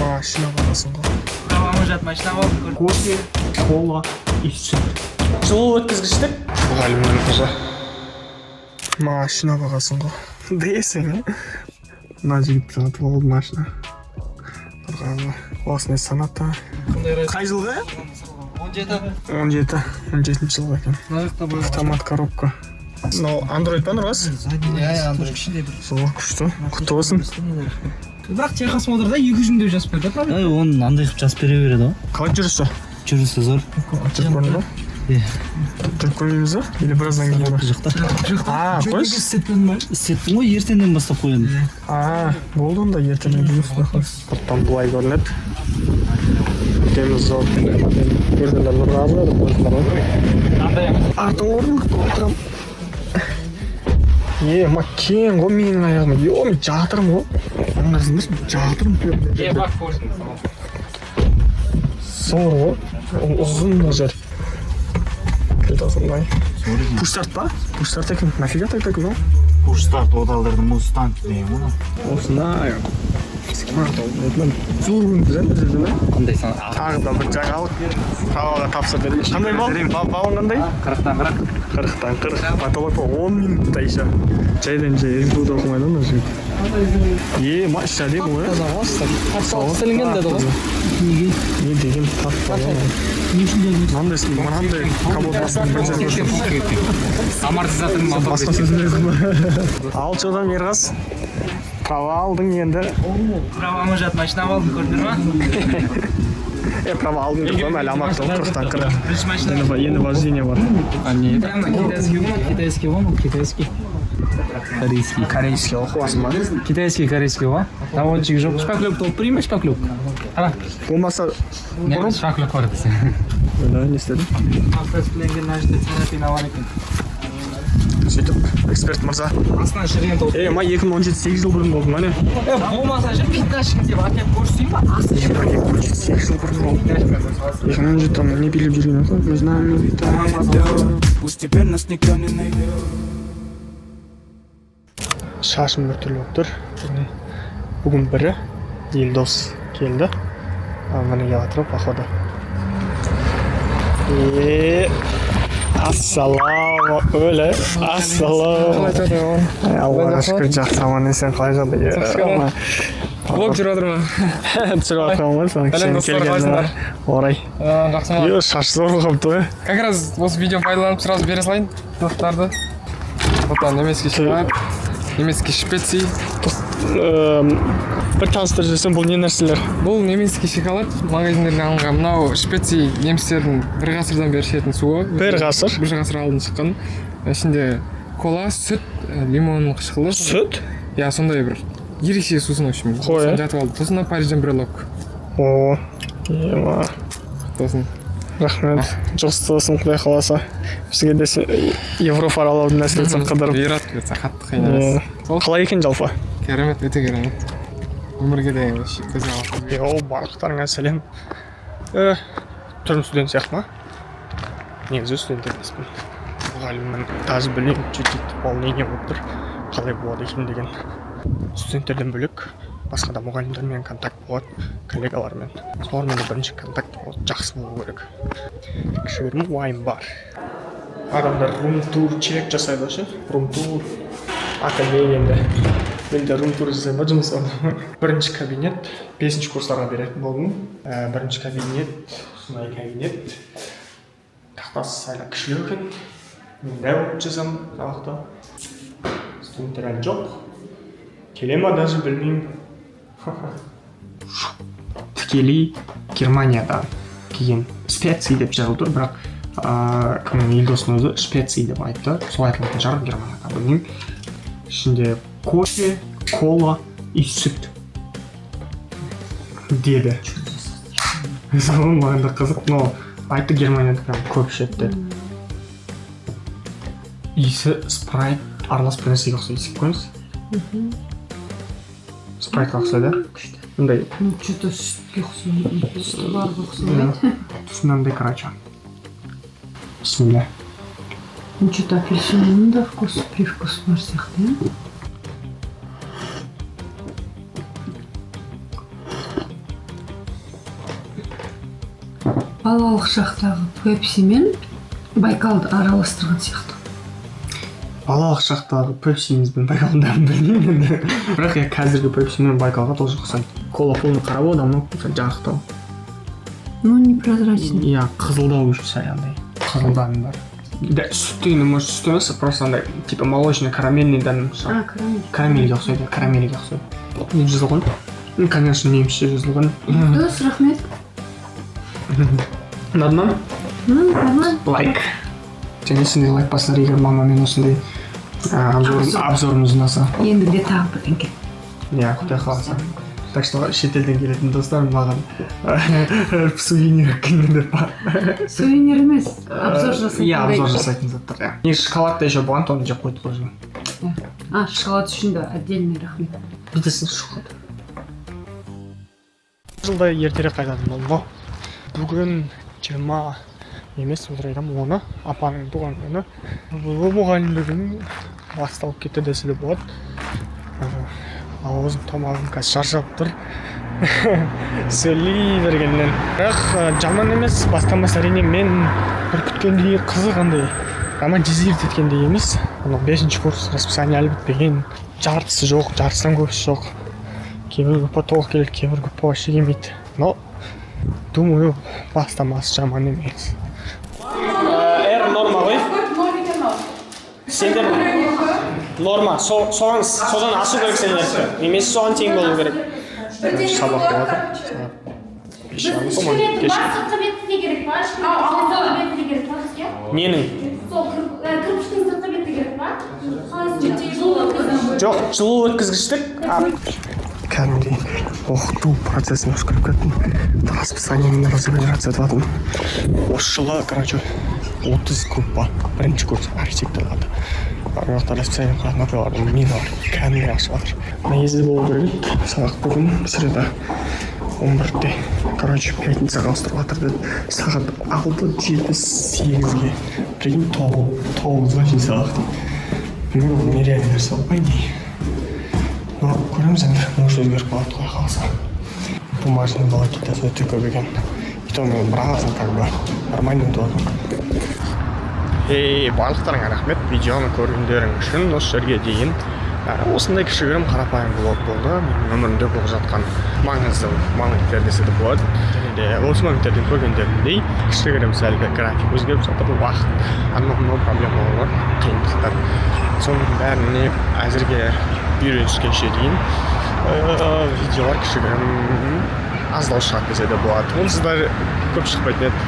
Машина бағасын ғой. Правамы машина алдым. Кофе, кола и сүт. Жылу өткізгіштік. Мұғалімнің қызы. Машина бағасын ғой. Дейсің, е? Мына жігіт сатып алды машина. Нұрғазы. Осындай Соната. Қай жылғы? 17. 17. 17 жылғы екен. Мына жақта бояу. Автомат коробка. Мынау Android па, Нұрғазы? Иә, Android. Ішінде бір. Сол күшті. Құтты болсын. Бірақ техосмотрда 200 мың деп жазып берді, правильно? Ай, оны андай қылып жазып бере береді ғой. Қалай жүрісі? Жүрісі зор. Жүріп көрдің ба? Иә. Жүріп көрмейміз ба? Или біраздан кейін ба? Жоқ та. А, қойшы. Істетпедің ба? Істеттім ғой, ертеңнен бастап қоямын. А, болды онда, ертең жұмыс. Сырттан былай көрінеді. Өтеміз зор. Көргендер Нұрғазы деп қойсыңдар ғой. Артыңғы орындықта отырамын. Е, ма кең ғой менің аяғым. Е, мен жатырмын ғой. Аңғарсыңдаршы, мен жатырмын. Е, бак көрсін. Зор ғой. Ол ұзын мына жер. Кілт осындай. Push start па? Push start екен. Нафига тогда мынау? Push start оталдырды Мустанг деген ғой. Осындай. Зор көрініп тұр, мына жерде ме? Қандай сан? Тағы да бір жаңалық. Қалаға тапсыр дедім. Қандай бал? Балың қандай? 40-тан 40. 40-тан 40. Потолок па 10 минутта еще. Жайдан жай СБУ да оқымайды ғой мына жігіт. Е, ма іш әдемі ғой. Істелінген деді ғой. Не деген тап таза. Мынандай мынандай капот басын бір жерге көрсем. Амортизаторын мотор. Басқа сөз білесің ба? Ал чодан Ерғаз. Права алдың енді. Правамы жат машина алдым, көрдіңдер ма? Е, права алдың деп қойма, әлі аман жоқ, 40-тан 40. Бірінші машина. Енді вождение бар. Прямо китайский ғой, китайский ғой, бұл китайский. Корейский. Корейский оқып аласың ба? Китайский, корейский ғой. Доводчик жоқ. Шпаклёвка толып берейін ба, шпаклёвка? Қара. Болмаса Не, шпаклёвка бар десе. Да, не істедің? Автоцепленген мына жерде царапина бар екен. Сөйтіп, эксперт мырза. Астынан шіріген толып. Е, ма 2017 8 жыл бұрын болды ма не? Е, болмаса ше, пятнашка деп әкеліп көрсетейін ба? Асты 2017 8 жыл бұрын болды. 2017 там не билеп жүрген ғой, мы знаем, летаем. Пусть теперь нас никто не найдет. Шашым біртүрлі болып тұр. Бүгін бірі Елдос келді. А, міне келіп жатыр походу. Е, ассалауму өле, ассалауму. Аллаға шүкір, жақсы, аман есен. Қалай жағдай? Блог жүріп жатыр ма? Түсіріп жатқан ғой соны. Сәлем, Сенің достар, келгеніне қалайсыңдар? орай. Жақсы ма? Е, шаш зор болып қалыпты ғой. Как раз осы видеоны пайдаланып сразу бере салайын достарды. Вот немецкий шоколад, немецкий шпеци. Бір таныстырып жіберсең, бұл не нәрселер? Бұл немецкий шоколад магазиндерден алынған. Мынау шпеци немістердің бір ғасырдан бері ішетін суы. Бір ғасыр? Бір ғасыр алдын шыққан. Ішінде кола, сүт, лимон қышқылы. Сүт? Иә, сондай бір ерекше сусын, в общем. Қой, Соны ә? жатып алдым. Сосын мына Парижден брелок. О, ема. Тосын. Рахмет. Жақсы болсын, құдай қаласа. Бізге де Европа аралауды нәсіп етсін қыдырып. Бұйырады, бұйыртса, қатты қиын емес. Сол Қалай екен жалпы? керемет, өте керемет. Өмірге деген вообще көз алып. Йоу, барлықтарыңа сәлем. Түрім студент сияқты ма? Негізі студент емеспін. Мұғаліммін. Даже білмеймін, чуть-чуть волнение болып тұр. Қалай болады екен деген. Студенттерден бөлек басқа да мұғалімдермен контакт болады, коллегалармен. Солармен де бірінші контакт ол жақсы болу керек. Кішігірім уайым бар. Адамдар рум-тур чек жасайды ғой ше? Рум-тур. Академияда. Мен де рум-тур жасаймын ба жұмыс орнында. Бірінші кабинет бесінші курстарға беретін болдым. Бірінші кабинет, сондай кабинет. Тақтасы сәл кішілеу екен. Мен дәу жазамын сабақта. Студенттер әлі жоқ. Келе ма, даже білмеймін. Тікелей Германиядан келген специй деп жазылып тұр, бірақ кімнің, Елдостың өзі шпеций деп айтты. Солай айтылатын шығар Германияда, білмеймін. Ішінде кофе, кола и сүт деді. Сол маған да қызық, но айтты, Германияда прям көп ішеді деді. Иісі спрайт аралас бір нәрсеге ұқсайды, иіскеп көріңіз. Спрайтқа ұқсайды. Мындай. Ну, что-то сүтке ұқсайды, сүті бар ұқсамайды. Түсі мынандай, короче. Бісміллә. Ну, что-то апельсинның да вкус, привкус бар сияқты, иә? Балалық шақтағы Пепси мен Байкалды араластырған сияқты. Балалық шақтағы Пепсиміз бен Байкалдың дәмін білмеймін енді, бірақ иә, қазіргі Пепси мен Байкалға тоже ұқсайды. Кола полный қара болады, а мынау сәл жарықтау. Ну, непрозрачный. Иә, қызылдау уже, сәл андай қызыл дәмі бар да. Сүт дегенде, может, сүт емес, просто андай типа молочный, карамельный дәм. А, карамель. Карамельге ұқсайды, карамельге ұқсайды. Не жазылған? Ну, конечно, немісше жазылған. Дос, рахмет. Ұнады ма? Нормально. Лайк және сендер лайк басыңдар, егер мамамен осындай обзор, обзорымыз ұнаса. Ендігіде тағы бірдеңке. Иә, құдай қаласа. Так что шетелден келетін достар, маған сувенир әкеліңдер деп па? Сувенир емес, обзор жасайтын. Иә, обзор жасайтын заттар, иә. Негізі шоколад та еще болған, оны жеп қойдық уже. А, шоколад үшін де отдельный рахмет. Бүйтесің, шоколад. Жылда ертерек қайтатын болдым ғой. Бүгін 20 емес, өтірік айтамын, 10-ы, апаның туған күні. Бұл мұғалімдігім басталып кетті десе де болады. Аузым, тамағым қазір шаршап тұр сөйлей бергеннен. Бірақ жаман емес бастамасы, әрине, мен бір күткендей қызық, андай романтизировать еткендей емес. Анау бесінші курс, расписание әлі бітпеген, жартысы жоқ, жартысынан көбісі жоқ. Кейбір группа толық келеді, кейбір группа вообще келмейді. Но думаю, бастамасы жаман емес. Р норма ғой сендер, норма соған, содан асу керек сендердікі немесе соған тең болу керек. Сабақ болып жатыр, сағат 5:30, по-моему, кешкі. Сыртқы беті де керек па? Ішкі сыртқы беті де керек па бізге? Ненің? Сол кірпіштің сыртқы беті керек па? Қалай сонда? Жоқ, жылу өткізгіштік. Кәдімгідей оқыту процесіне кіріп кеттім, расписаниемен разбираться етіп жатырмын. Осы жылы, короче, 30 группа бірінші курс архитекторларды. Ана жақта расписание құратын апайлардың милары кәдімгідей ашып жатыр. Негізі болу керек еді сабақ бүгін, среда, 11-де. Короче, пятницаға ауыстырып жатыр деді, сағат 6, 7, 8-ге. Прикинь, 9-ға шейін сабақ дейді. Ну, нереально нәрсе ғой, по идее. Но көреміз енді, может, өзгеріп қалады, құдай қаласа. Бумажный волокитасы өте көп екен. И то мен біразын как бы нормально өтіп жатырмын. Ей, барлықтарыңа рахмет видеоны көргендерің үшін осы жерге дейін. Осындай кішігірім, қарапайым влог болды. Менің өмірімде болып жатқан маңызды моменттер десе де болады. Және де осы моменттерден көргендеріндей, кішігірім сәл график өзгеріп жатыр, уақыт, анау мынау проблемалар бар, қиындықтар. Соның бәріне әзірге үйреніскенше дейін видеолар кішігірім аздау шығады десе де болады. Онсыз да көп шықпайтын еді.